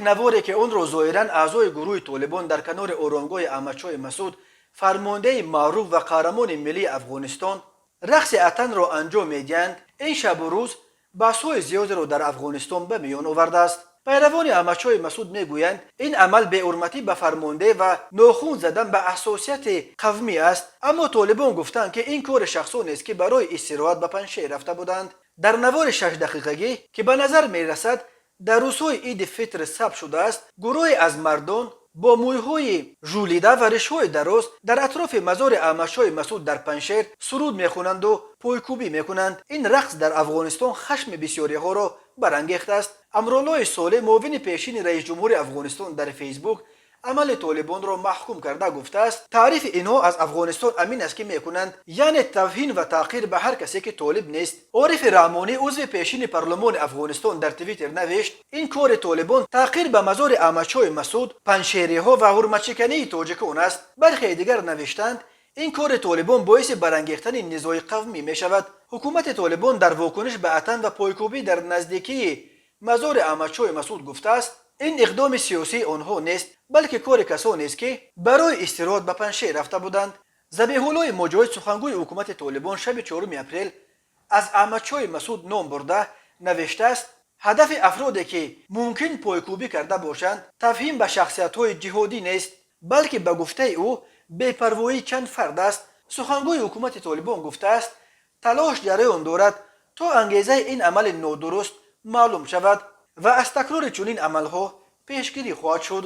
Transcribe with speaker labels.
Speaker 1: Наворе, ки онро зоҳиран аъзои гурӯҳи Толибон дар канори оромгоҳи Аҳмадшоҳи Масуд, фармондеҳи маъруф ва қаҳрамони миллии Афғонистон, рақси атанро анҷом медиҳанд, ин шабу рӯз баҳсҳои зиёдеро дар Афғонистон ба миён овардааст. Пайравони Аҳмадшоҳи Масуд мегӯянд, ин амал беҳурматӣ ба фармондеҳ ва нохун задан ба ҳассосияти қавмӣ аст. Аммо толибон гуфтанд, ки ин кори шахсонест, ки барои истироҳат ба Панҷшер рафта буданд. Дар навори 6-дақиқагӣ, ки ба назар мерасад, дар рӯзҳои Иди Фитр сабт шудааст, гурӯҳе аз мардон бо мӯйҳои жӯлида ва ришҳои дароз дар атрофи мазори Аҳмадшоҳи Масуд дар Панҷшер суруд мехонанду пойкӯбӣ мекунанд. Ин рақс дар Афғонистон хашми бисёриҳоро барангехтааст. Амруллои Солеҳ, муовини пешини раисҷумҳури Афғонистон, дар Фейсбук амали толибонро маҳкум карда гуфтааст: «Таърифи инҳо аз Афғонистон ҳамин аст, ки мекунанд, яъне тавҳин ва таҳқир ба ҳар касе, ки толиб нест». Орифи Раҳмонӣ, узви пешини парлумони Афғонистон, дар Твиттер навишт: «Ин кори толибон таҳқир ба мазори Аҳмадшоҳи Масуд, панҷшериҳо ва ҳурматшикании тоҷикон аст». Бархе дигар навиштанд, ин кори толибон боиси барангехтани низои қавмӣ мешавад. Ҳукумати Толибон дар вокуниш ба атан ва пойкӯбӣ дар наздикии мазори Аҳмадшоҳи Масуд гуфтааст, ин иқдоми сиёсии онҳо нест, балки кори касонест, ки барои истироҳат ба Панҷшер рафта буданд. Забиҳуллои Муҷоҳид, сухангӯи ҳукумати Толибон, шаби 4 апрел аз Аҳмадшоҳи Масуд ном бурда навиштааст, ҳадафи афроде, ки мумкин пойкӯбӣ карда бошанд, тавҳин ба шахсиятҳои ҷиҳодӣ нест, балки, ба гуфтаи ӯ, бепарвоии чанд фард аст. Сухангӯи ҳукумати Толибон гуфтааст, талош ҷараён дорад, то ангезаи ин амали нодуруст маълум шавад ва аз такрори чунин амалҳо пешгирӣ хоҳад шуд.